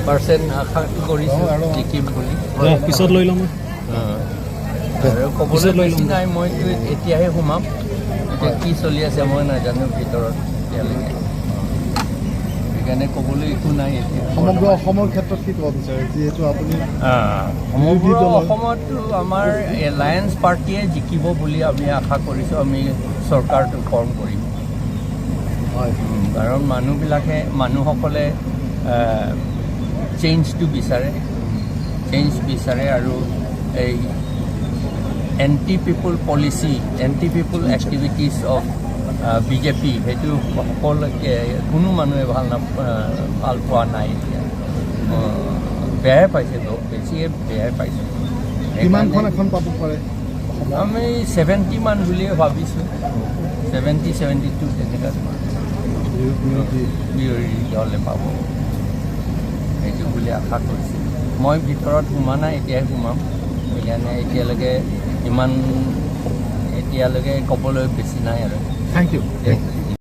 Percent আশা কৰিছোঁ জিকিম বুলি। পিছত লৈ ল'ম। আৰু ক'বলৈ বেছি নাই। মইতো এতিয়াহে সোমাম। এতিয়া কি চলি আছে মই নাজানো ভিতৰত এতিয়ালৈকে, সেইকাৰণে ক'বলৈ একো নাই এতিয়া। সমগ্ৰ অসমৰ ক্ষেত্ৰত কি ক'ব বিচাৰে, যিহেতু আপুনি সমগ্ৰ অসমতো আমাৰ এলায়েন্স পাৰ্টীয়ে জিকিব বুলি আমি আশা কৰিছোঁ। আমি চৰকাৰটো ফৰ্ম কৰিম। কাৰণ মানুহবিলাকে, মানুহসকলে চেঞ্জটো বিচাৰে, চেঞ্জ বিচাৰে আৰু এই anti people policy, anti people activities of BJP, সেইটো সকলোকে, কোনো মানুহে ভাল পোৱা নাই। এতিয়া বেয়াই পাইছে, বেছিয়ে বেয়াই পাইছে। কিমানখন এখন পাব পাৰে? আমি 70মান বুলিয়ে ভাবিছোঁ, 70, 72 তেনেকুৱা বিৰোধী দলে পাব সেইটো বুলি আশা কৰিছোঁ। মই ভিতৰত সোমোৱা নাই, এতিয়াহে সোমাম। সেইকাৰণে এতিয়ালৈকে ইমান, এতিয়ালৈকে ক'বলৈ বেছি নাই আৰু। Thank U.